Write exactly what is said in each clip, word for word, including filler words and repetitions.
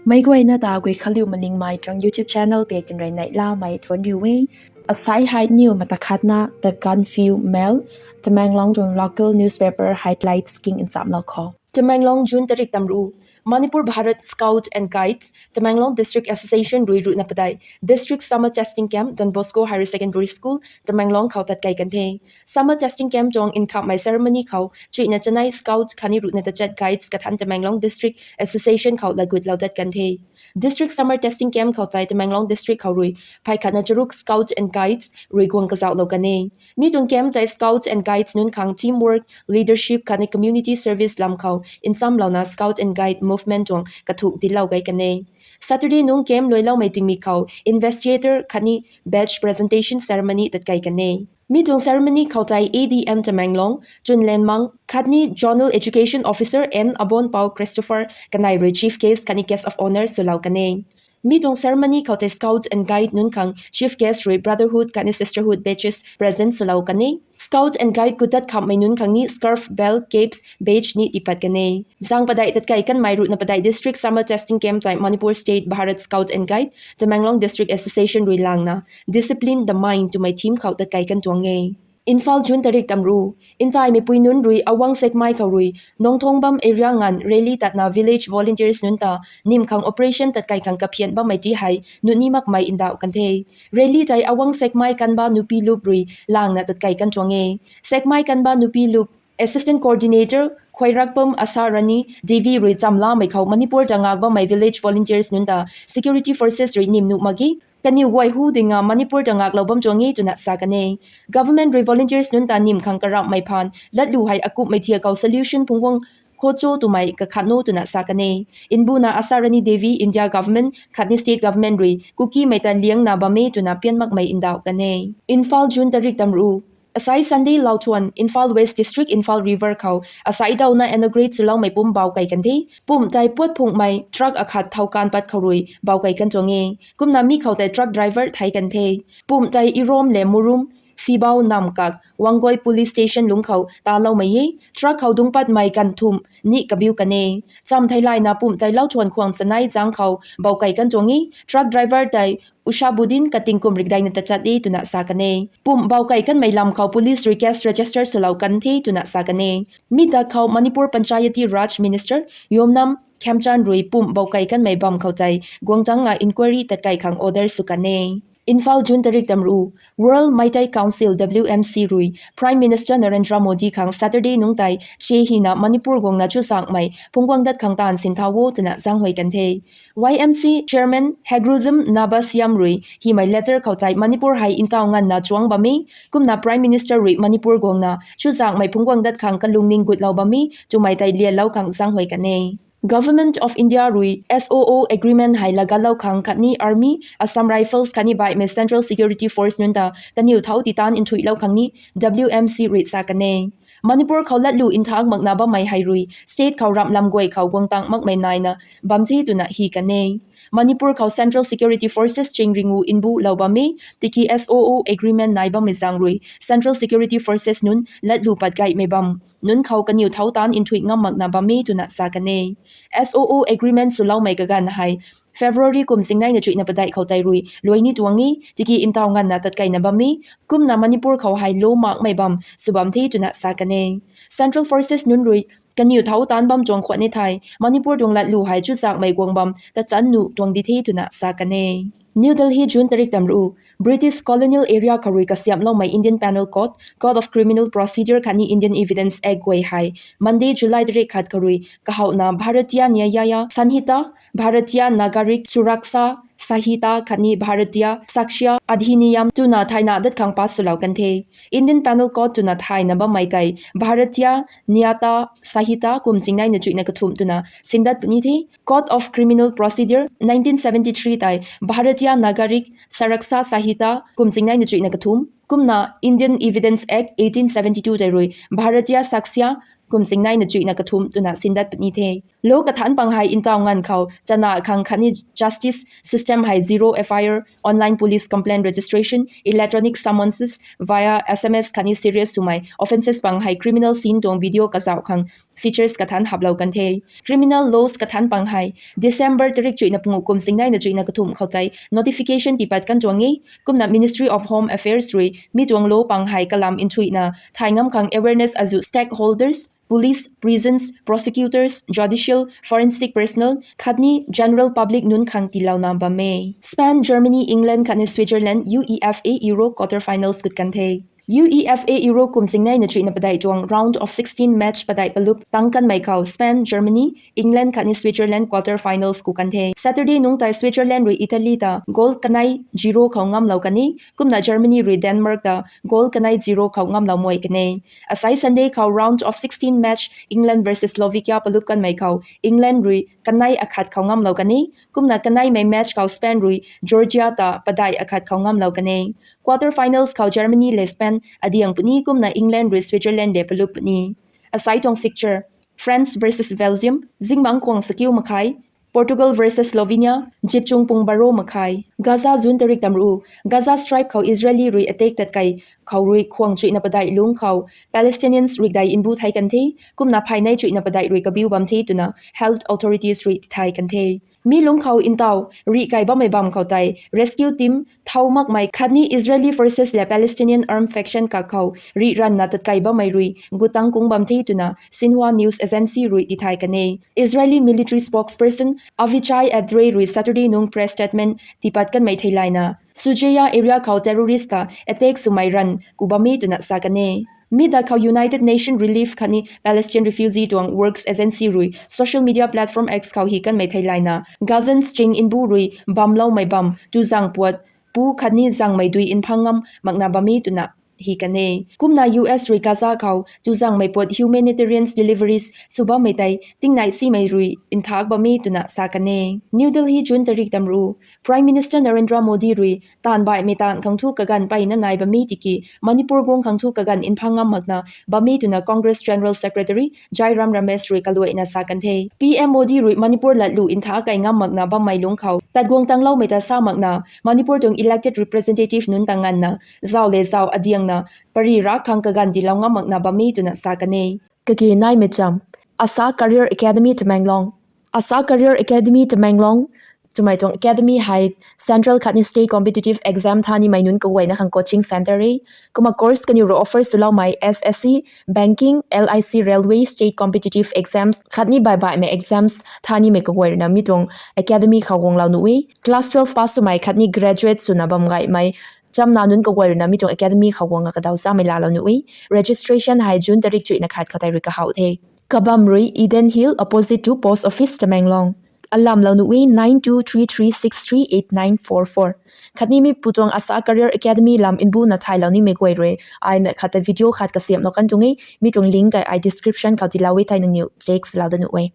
Meic guayna ta Guikhanliu Malingmei tuang YouTube channel pei tinrui neihlamei thuanc riu e. Asai hei niw mata khatna The Gaanphiu Mail, Tamenglong tuang local newspaper highlights king nchamlou khou. Tamenglong, June tarik tamru. Manipur Bharat Scouts and Guides, Tamenglong District Association rui ruhna padeih District Summer Testing Camp, Don Bosco Higher Secondary School, Tamenglong khou tatkei kan the. Summer Testing Camp tuang nkhamhmei ceremony khou chuihna chanei Scouts khatni ruhna tachat Guides kathanc Tamenglong District Association khou latgutlou dat kan the. District Summer Testing Camp khou tei Tamenglong District khou rui phey khatna charuk Scouts and Guides rui guang kazauhlou kan e. Mi tuang camp tei Scouts and Guides nunc khang teamwork, leadership khatni community service lam khou nchamlouna Scout and Guide movement tuang kathuk dinclou gay kan e. Saturday nungc camp luailoumei tingmik khou investigator khatni badge presentation ceremony tatkei kan e. Mi tuang ceremony khou tei A D M Tamenglong, Chunlenmang, khatni Zonal Education Officer N Abonpau Christopher kanei rui Chief Guest khatni Guest of Honour swlou kan e. Mi tuang ceremony khou tei Scouts and Guide nunc khang Chief Guest rui Brotherhood khatni Sisterhood badges present swlou kan e. Scouts and Guide kudat khamhmei nunc khang ni scarf, belt, caps, badge ni tiipat kan e. Zaeng padeih tatkei kanmei ruhna padeih District Summer Testing Camp tei Manipur State Bharat Scouts and Guide, Tamenglong District Association rui langna Discipline the Mind twmei theme khou tatkei kan tuang e. Imphal, June tarik tamru. Ntaimeipui nunc rui Awang Sekmai khou rui Nongthongbam area nganv rally tatna village volunteers nunc ta nim khang operation tatkei khang kaphian bammei ti hei nuni makmei ndauh kan the. Rally tei Awang Sekmai Kanba Nupi Lup rui langna tatkei kan tuang e. Sekmai Kanba Nupi Lup, Assistant Coordinator Khoirakpam Asha Rani Devi rui chamlamei khou Manipur ta ngak bammei village volunteers nunc ta security forces rui nim nuh mak ge. Kaniw guay hu dinga Manipur ta ngaklou bam tuang e twna sa kan e. Government rui volunteers nunc ta nim khang karamhmei phaan latlu hei akumhmei thiak khou solution phungc guang kho cho twmei kakhat no twna sa kan e. Nbuna Asha Rani Devi India government khatni state government rui Kukimei ta liangna bam e twna pian makmei ndauh kan e. Imphal, June tarik tamru. Asai Sunday lauthuan Imphal West District, Imphal River khou asai dauna inaugurate swloumei pumc bau kei kan the. Pumc tei puat phunghmei truck akhat thau kan pat khou rui bau kei kan tuang e. Kumna mi khou tei truck driver thei kan the. Pumc tei Irom le Murum, Phibou nam kak Wangoi Police Station lungc khou taloumei e. Truck khou dungc patmei kan thumh ni kabiu kan e. Cham theilayna pumc tei lauthuan khwang chanei zaeng khou bau kei kan tuang e. Truck driver tei Ushabudin kating kum rikdeina tachat e twna sa kan e. Pumc bau kei kanmei lam khou police rui case register swlou kan the twna sa kan e. Mi dak khou Manipur Panchayati Raj Minister Yumnam Khemchand rui pumc bau kei kanmei bam khou tei guangtangna inquiry tatkei khang order sw kan e. Imphal, June tarik tamru. World Meitei Council, W M C rui Prime Minister Narendra Modi khang Saturday nungc tei che hina Manipur guangna chuzaenghmei phungc guang dat khang taanv sinthau o twna zaenghuay kan the. Y M C Chairman Hegrujem Nabasiam rui himei letter khou tei Manipur hei ntaw nganvna chuangc bam e, kumna Prime Minister rui Manipur guangna chuzaenghmei phungc guang dat khang kalungning gutlou bam e twmei tei lianlou khang zaenghuay kan e. Government of India rui S O O agreement hei lagatlou khang khatni Army, Assam Rifles khatni baihmei Central Security Force nunc ta kaniw thau titan nthuihlou khang ni W M C rui sa kan e. Manipur khou latlu nthak makna bammei hei rui state khou ramhlam guay khou guangtang makmei naina bam the twna hi kan e. Manipur khou Central Security Forces chingringu nbulou bam e, tiki S O O agreement nai bammei zaeng rui Central Security Forces nunc latlu pat gaymei bam nunc khou kaniw thau tan nthuih ngam makna bam e twna sa kan e. S O O agreement swloumei kaganv hei February kum chingneina chuihna padeih khou tei rui luai ni tuang e, tiki ntaw nganvna tatkeina bam e, kumna Manipur khou hei law makmei bam sw bam the twna sa kan e. Central Forces nunc rui kaniw thau taanc bam tuang khwan e thei Manipur tuang latlu hei chuzaenghmei guang bam tachan nuh tuang di the twna sa kan e. New Delhi, June tarik tamru. British colonial area khou rui kasiamhloumei Indian Penal Code, Code of Criminal Procedure khatni Indian Evidence Act guay hei Monday, July tarik khat khou rui kahowna Bharatiya Nyaya Sanhita, Bharatiya Nagarik Suraksha Sanhita khatni Bharatiya Sakshya Adhiniyam twna thayna dat khang pass swlou kan the. Indian Penal Code twna thayna bammei tei Bharatiya Nyaya Sanhita kum chingneina chuihna kathumh twna sindat puni the. Code of Criminal Procedure nineteen seventy-three tei Bharatiya Nagarik Suraksha Sanhita kum chingneina chuihna kathumh, kumna Indian Evidence Act eighteen seventy-two tei rui Bharatiya Sakshya kum singneina chuihna kathumh twna sindat puni the. Law kathanc pang hei ntaw nganv khou chana khang khatni justice system hei zero F I R, online police complaint registration, electronic summonses via S M S khatni serious swmei offences pang hei criminal scene tuang video kazauh khang features kathanc haplou kan the. Criminal laws kathanc pang hei December tarik chuihna pungu kum singneina chuihna kathumh khou tei notification tiipat kan tuang e. Kumna Ministry of Home Affairs rui mi tuang law pang hei kalam nthuihna thay ngam khang awareness azuh stakeholders, police, prisons, prosecutors, judicial, forensic personnel khatni general public nunc khang tiilouna bam e. Spain, Germany, England khatni Switzerland U E F A Euro quarter finals kut kan the. U E F A Euro kum singneina chuihna padeih tuang round of sixteen match padeih palup tang kanmei khou Spain, Germany, England khatni Switzerland quarter finals ku kan the. Saturday nungc tei Switzerland rui Italy ta goal kanei zero khou ngamlou kan e, kumna Germany rui Denmark ta goal kanei zero khou ngamlou muai kan e. Asai Sunday khou round of sixteen match England versus Slovakia palup kanmei khou England rui kanei akhat khou ngamlou kan e, kumna kaneimei match khou Spain rui Georgia ta padeih akhat khou ngamlou kan e. Quarter finals khou Germany le Spain adiang puni, kumna England rui Switzerland le palup puni. Asai tuang fixture: France versus Belgium zingbangc khwang sakiu makhai, Portugal versus Slovenia zipchung pung baro makhai. Gaza, June tarik tamru: Gaza Strip khou Israeli rui attack tatkei khou rui khwang chuihna padeih lungc khou Palestinians rui dai nbu thei kan the, kumna phaynei chuihna padeih rui kabiu bam the twna health authorities rui tithay kan the. Mi lungc khou ntaw rih kai bammei bam khou tei rescue team thau makmei khatni Israeli forces le Palestinian armed faction kak khou rih ranna tatkei bammei rui gutang kung bam the twna Xinhua News Agency rui tithay kan e. Israeli military spokesperson Avichai Adre rui Saturday nungc press statement tiipat kanmei theilayna Shujaia area khou terrorist ta attack swmei ranv ku bam e twna sa kan e. Mi dat khou United Nation Relief khatni Palestine Refugee tuang Works Agency rui social media platform X khou hi kanmei theilayna Gazans ching nbu rui bamloumei bam tuzang puat pu khatni zangmei dui nphang ngam makna bam e twna hi kan e. Kumna U S rui Gaza khou tuzangmei puat humanitarian deliveries sw bammei tei tingnai simei rui nthak bam e twna sa kan e. New Delhi, June tarik tamru: Prime Minister Narendra Modi rui taanv baihmei taanv khang thu kaganv peyna nai bam e tiki Manipur guang khang thu kaganv nphang ngam makna bam e twna Congress General Secretary Jairam Ramesh rui kaluaina sa kan the. P M Modi rui Manipur latlu ntha kai ngam makna bammei lungc khou tat guang tangloumei ta sa makna Manipur tuang elected representative nunc ta nganvna zauc le zauc adiangna pary rak khang kaganv tiilou ngam makna bam e twna sa kan e. Kage naimei cham: Asa Career Academy Tamenglong. Asa Career Academy Tamenglong twmei tuang academy hei central khatni state competitive exam tha nimei nunc kaguayna khang coaching centre e. Kumna course kaniw rui offer swloumei S S C, banking, L I C, railway, state competitive exams khatni baih baihmei exams tha nimei kaguay ruina mi tuang academy khou guanglou nuh e. Class twelve pass swmei khatni graduate swna bam gaymei chamna nunc kaguay ruina mi tuang academy khou guangna kadaw chamei laalou nuh e. Registration hei June tarik chuihna khat khou tei rui kahaw the. Kabam rui Eden Hill, opposite to post office, Tamenglong. Alamlou nuh e nine two three three six three eight nine four four. Khatni mi pu tuang Asa Career Academy lam nbuna thaylou nimei guay rui aina khat ta video khat kasiamhlou kan tuang e. Mi tuang link tei ai description khou tiilou e, thei nangniw check swlou da nuh e.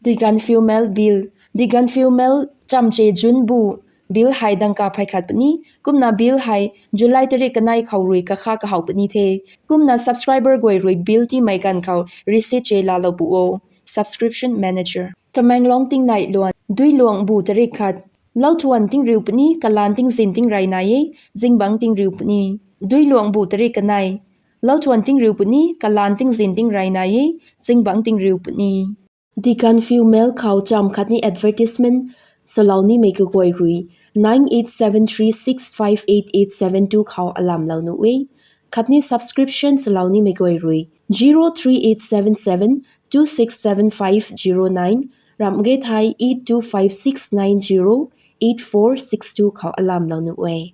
Diganfew Mail Bill. Diganfew Mail chamche June bu bill hei dangka phey khat puni. Kumna bill hei July tarik kanei khou rui kakha kahaw puni the. Kumna subscriber guay rui bill tiimei ganv khou receipt che laalou pu o. Subscription Manager. Tamenglong tingnai luan. Duiluang bu tarik khat: Lauthuan tingriu puni, kalaan tingzin tingrey nai e, zingbangc tingriu puni. Duiluang bu tarik kanei: Lauthuan tingriu puni, kalaan tingzin tingrey nai e, zingbangc tingriu puni. Diganfew Mail khou cham khatni advertisement swlou nimei kaguay rui nine eight seven three six five eight eight seven two khou alamlou nuh e. Khatni subscription swlou nimei guay rui zero three eight seven seven two six seven five zero nine, ramh ge thei eight two five six nine zero eight four six two khou alamlou nuh e.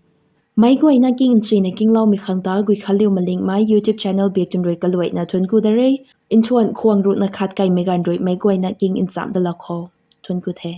Meic guayna king nchuina kingloumei khang ta Guikhanliu Malingmei YouTube channel biak tun rui kaluaina thuanc ku da re. Nthuan khwang ruhna khat kaimei ganv rui meic guayna king nchamh dalou khou thuanc ku the.